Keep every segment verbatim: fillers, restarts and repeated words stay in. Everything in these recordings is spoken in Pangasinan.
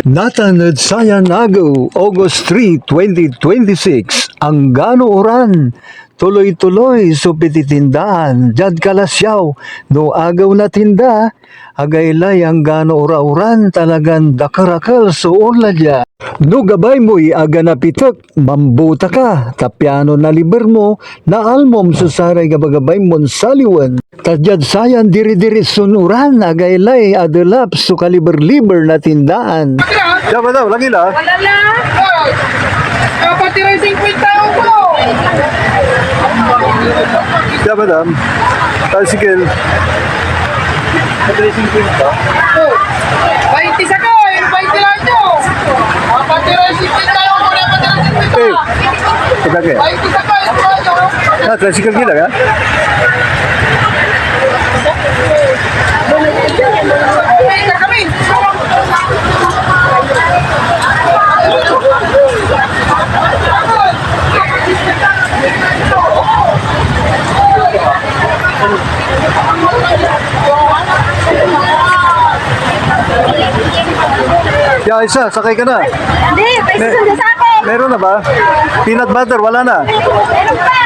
Natan ed sayan agew, August three, twenty twenty-six, anggano oran, tuloy-tuloy so pititindaan diad Calasiao. No agew na tinda, agaylay anggano ora-oran, talagan dakerakel so onla dia. No gabay moy aga napitek, mambuta ka, ta piano naliber mo, naalmom so saray gabagabay mon saliwen. Ta diad sayan diri-diri sunuran, agaylay adelap so kaliber-liber na tindaan. Siya ba daw? Lagi la? Wala la. Kapatid ay singkwenta ako. Siya ba daw? Tricycle. Kapatid ay singkwenta. Bainti sa ko, eh, bainti lang ito. Kapatid ay singkwenta ako, kapatid ay singkwenta. Eh, Ito ka, eh. Ah, tricycle gila ka? Ya, isa, sakay ka na. Hindi, may May- susunod sa akin. Meron na ba? Peanut butter, wala na. Meron pa.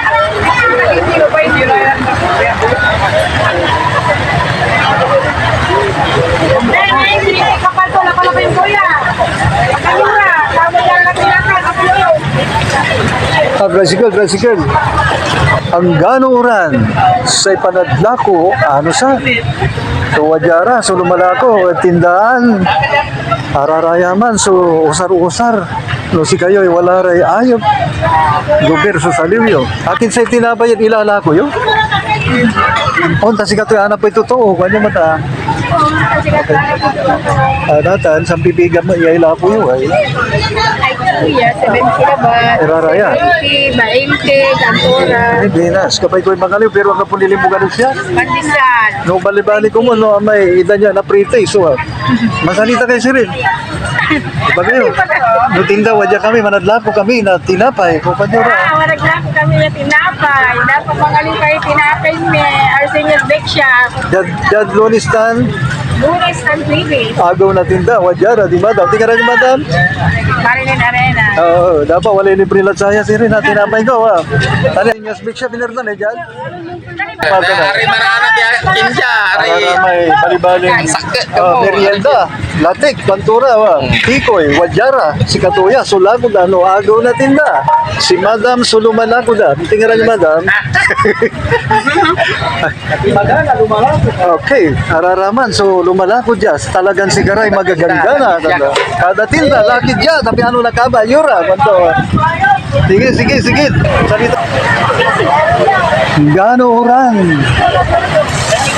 Kapal ko, lapalapay ko yan. Kamura, tama yan, kapilatan, kapilatan. Ah, tricycle, tricycle. Anggano oran, say panadlako, ano sa? So, wadia ra, so lumalako, tindaan. Ararayaman so usar-usar. No sikayoy wala ray ayep, gober so saliw yo. Akin say tinapay et ilalako yo? Onta sikatoy anap ey totoo, kuanyo mata. Ah, natan, sampipiga mo, iyay lako yo, ay. Ay, kuya, seventy na ba? Iraraya. Seventy, bainte, kantora. Ay, binas. Kabay koy mangaliw, pero ang kapulilim mo ganun siya. Pandesal. No, balibali ko mo, no, may ida niya na pretty, so, ah. Masalita kay Cyril. Iba kayo. No tinda, wadia kami, manadlako kami na tinapay. Ko pa niyo ra. Ah, manadlako kami na tinapay. Dapat mangalipay tinapay ni Arsenio Bake Shop. Diad, diad Lunes tan? Lunes tan Huwebes. Agew na tinda, wadia ra, di madam. Tingnan ra, di madam? Marilyn Arena. Oo, dapat wala ni Prila Chaya, Cyril, na tinapay ko, ah. Ano, Arsenio Bake Shop, inerdan, eh, diad? Ari mananap ya, kinja, ari. Para may balibali. Sakit ka Oh, mo. Merienda. Latik, pantura, wa. Hmm. Tikoy, wadia ra, sikato ya, so lako da, no, agew na tinda. Si Madam so lumalako da. Tingnan ni Madam. Okay, araraman, so lumalako dia. Talagan sikaray magaganda na. Kada tinda, laki dia. Tapi ano na kaba, yura, kwanto. Sige, sige, sige. Salita. Gano oran.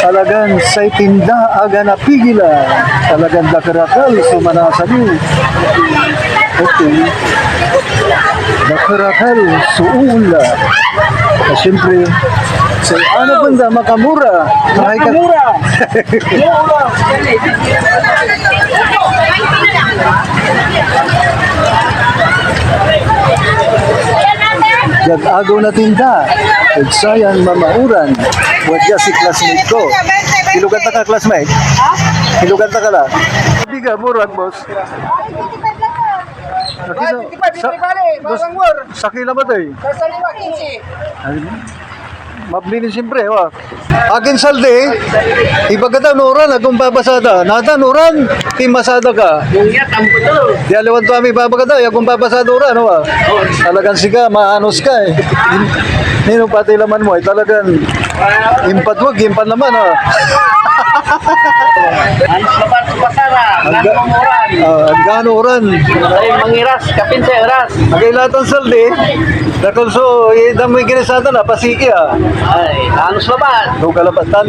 Talagan say tinda aga napigilan. Talagan dakerakel so manasaliw. Okay. Dakerakel so uula. At siyempre, say ano pun da, makamura. Makamura. Diad agew na tinda, ed sayan mamaoran, wadia si classmate ko. Ilogan ta ka, classmate? Ha? Ilogan ta ka la. Biga, murag, boss. Sakila, sa, sakila ba to eh? Mabli ni siyempre, wa. Akin saldi, ibaga ta, no oran, agom papasada. Natan, oran, timasada ka. Yung niya, tampo to. Di aliwan to ami, ibabaga ta, agom papasada, oran, wa. Talagan sika, maanos ka eh. Nino pati laman mo, ay talagan impatwag, impan naman, ha. Ano sa pat-, pasara, Ang ga-, nagmumuran. Ah, ang gano oran. Ay, mangiras, kapin sa oras. Agay lahat ang saldi. Nakulso, idam mo yung kinisata na, pasiki, ah. Ay, anos labat. Lugalabatan.